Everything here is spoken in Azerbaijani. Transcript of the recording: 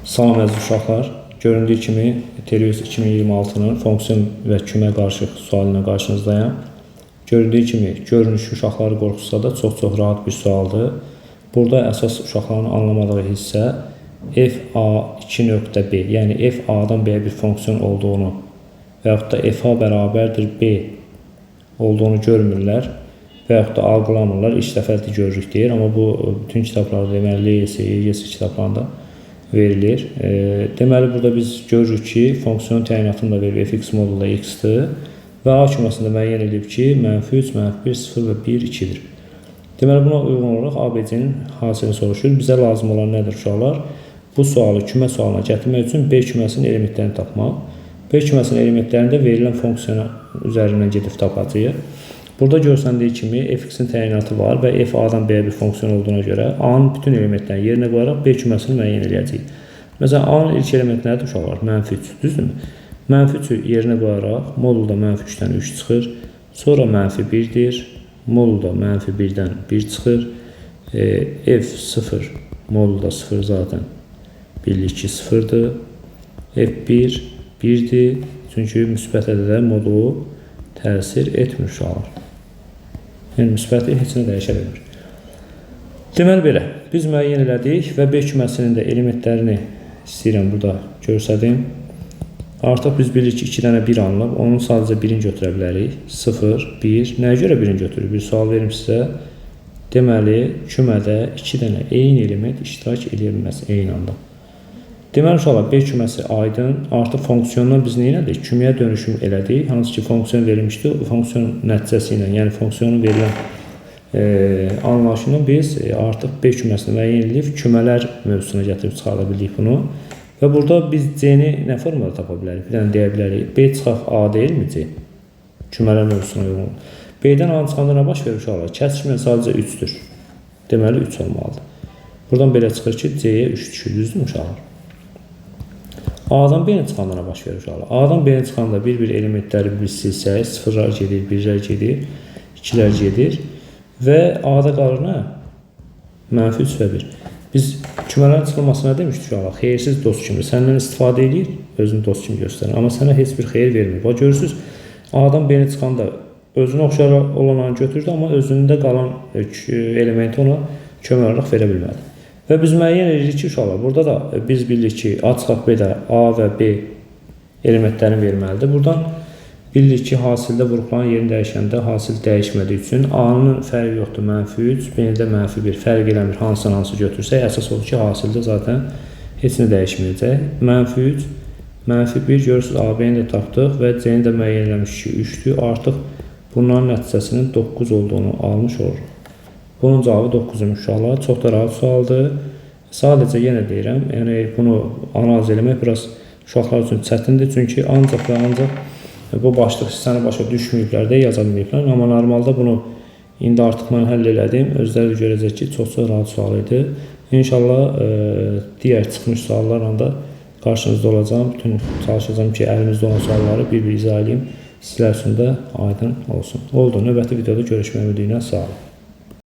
Salam əziz uşaqlar. Göründüyü kimi TRÜS 2026-nın fonksiyon və kümə qarışıq sualı ilə qarşınızdayam. Göründüyü kimi görünüş uşaqları qorxutsa da çox-çox rahat bir sualdır. Burada əsas uşaqların anlamadığı hissə f(A)2.b, yəni f A-dan B-yə bir fonksiyon olduğunu və yaxud da f A bərabərdir B olduğunu görmürlər və yaxud da algılamırlar. İlk dəfədir görürük deyir, amma bu bütün kitablarda, deməli LS, YGS kitablarında verilir. Deməli burada biz görürük ki, fonksiyon təyinatını da verir, fx modulda x-dir və A küməsində müəyyən edib ki, -3, -1, 0 və 1, 2-dir. Deməli buna uyğun olaraq ABC-nin hasilini soruşur. Bizə lazım olan nədir uşaqlar? Bu sualı kümə sualına gətirmək üçün B küməsinin elementlərini tapmaq. B küməsinin elementlərində verilən fonksiyona üzərindən gedib tapacağıq. Burada görsəndiyi kimi fx-in təyinatı var və f A-dan B-yə bir fonksiyon olduğuna görə A-nın bütün elementlərini yerinə qoyaraq B küməsini müəyyən eləyəcəyik. Məsələn, A-nın ilk elementi nədir uşaqlar? -3, düzdürmü? -3-ü yerinə qoyaraq modulda -3-dən 3 çıxır. Sonra -1-dir. Modulda -1-dən 1 çıxır. F0 modulda 0 zaten bilirik ki 0-dır. F1 1-dir. Çünki müsbət ədədə modulu təsir etmir uşaqlar. Yəni müsbəti heç nə dəyişə bilmir. Deməli belə, biz müəyyən elədik və B küməsinin də elementlərini istəyirəm burada göstərim. Artıq biz bilirik ki, 2 dənə 1 alınıb, onun sadəcə birini götürə bilərik. 0, 1. Nəyə görə birini götürürük? Bir sual verim sizə. Deməli, kümədə 2 dənə eyni element iştirak edə bilməz eyni anda. Deməli, uşaqlar, B küməsi aydın. Artıq fonksiyondan biz nə elədik? Küməyə dönüşüm elədik. Hansı ki, fonksiyon verilmişdi. O fonksiyon nəticəsi ilə, yəni fonksiyonun verilən anlayışı ilə biz artıq B küməsini müəyyən edib kümələr mövzusuna gətirib çıxarda bildik bunu. Və burada biz C-ni nə formada tapa bilərik? Bir dənə deyə bilərik. B çıxaq A deyilmi C? Kümələr mövzusuna uyğun. B-dən A çıxanda nə baş verir uşaqlar? Kəsişmə sadəcə 3-dür. Deməli, 3 olmalıdır. Buradan belə çıxır ki, C-yə 3 düşür. Düzdürmü uşaqlar? A-dan B-ni çıxanda nə baş verir uşaqlar? A-dan B-ni çıxanda bir-bir elementləri biz silsək, sıfırlar gedir, birlər gedir, ikilər gedir və A-da qalır nə? -3 və 1. Biz kümələrin çıxılması nə demişdik uşaqlar? Xeyirsiz dost kimi. Səndən istifadə eləyir, özünü dost kimi göstərir. Amma sənə heç bir xeyir vermir. Bax, görürsünüz, A-dan B-ni çıxanda özünə oxşar olanı götürdü, amma özündə qalan elementi ona kömək olaraq verə bilmədi. Və biz müəyyən edirik ki, uşaqlar, burada da biz bilirik ki, A çıxaq B-də A və B elementlərini verməlidir. Buradan bilirik ki, hasildə vuruqların yerini dəyişəndə hasil dəyişmədiyi üçün A-nın fərqi yoxdur, -3, B-də -1 fərq eləmir, hansını hansı götürsək. Əsas odur ki, hasildə zaten heç nə dəyişməyəcək. -3, -1 görürsünüz, A, B-ni də tapdıq və C-ni də müəyyən eləmiş ki, 3-dür. Artıq bunların nəticəsinin 9 olduğunu almış oluruq. Bunun cavabı 9 imiş uşaqlar. Çox da rahat sualdır. Sadəcə yenə deyirəm, yəni bunu analiz eləmək biraz uşaqlar üçün çətindir. Çünki ancaq və ancaq bu başlıq hissəni başa düşməyiblər də, yaza bilməyiblər. Amma normalda bunu indi artıq mən həll elədim. Özləri də görəcək ki, çox-çox rahat sual idi. İnşallah digər çıxmış suallarla da qarşınızda olacağam. Bütün çalışacağam ki, əlimizdə olan sualları bir-bir izah edeyim. Sizlər üçün də aydın olsun. Oldu. Növbəti videoda görüşmək ümidi ilə sağ olun.